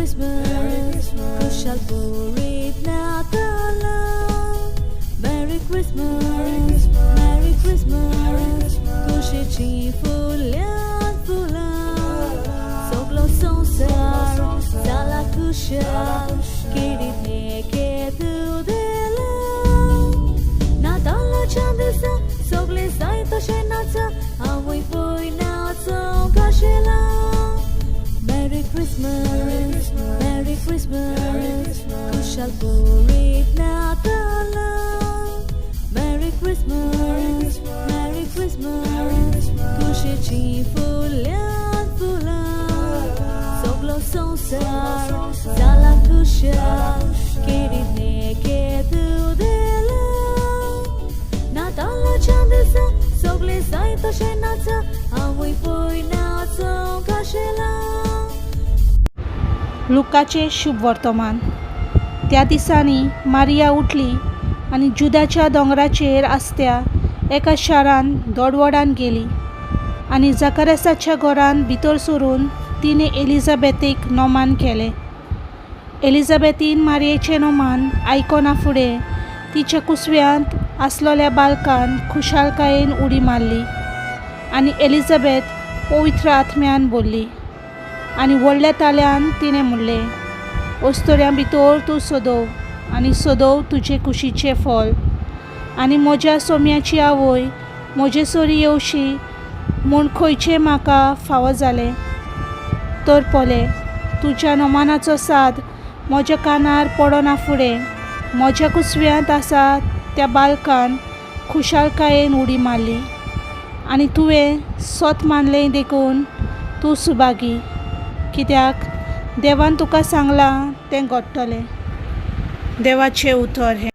Christmas, Kushal Purit Natala. Merry Christmas, Merry Christmas, Kushichi Fulian Fula. Soglo Sonsar, Zala Kushal, Kirit Neke Tudela. नातालाच्या दिसा सगळे जाय तशें नाचा हांवूय पळय नाचोंक आशेलां. Merry Christmas, Merry Christmas, Kushal Purit Natala. Merry Christmas, Merry Christmas, Kushichi Fulian Fula. Soglo संसार जाला खुशाल किरीत नेके तुदेला. नातालाच्या दिसा सगळे जाय तशें नाचा हांवूय पळय नाचोंक आशेलां. लुकाचें शुभ वर्तमान. त्या दिसांनी मारिया उठली आनी जुदाच्या दोंगराचेर आसत्या एका शारान दोडवडान गेली आनी जकारियासाच्या घरान भितर सरून तिणें एलिझाबेथीक नोमान केलें. एलिझाबेथीन मारयेचें नोमान आयकना फुडें तिच्या कुसव्यांत आसलेल्या बालकान खुशालकायेन उडी मारली आनी एलिझाबेथ पवित्र आत्म्यान भरली आनी व्हडल्या ताळ्यान तिणें म्हणलें, अस्तुऱ्यां भितर तूं सदव आनी सदव तुजे कुशीचें फळ आनी म्हज्या सोम्याची आवय म्हजे सरी येवशी म्हूण खंयचें म्हाका फावो जालें? तर पळय, तुज्या नोमानाचो साद म्हज्या कानार पडना फुडें म्हज्या कुसव्यांत आसा त्या बालकान खुशालकायेन उडी मारली आनी तुवें सत मानलें देखून तूं सुभागी, कित्याक देवान तुका सांगलां तें घडटलें. देवाचें उतर हें.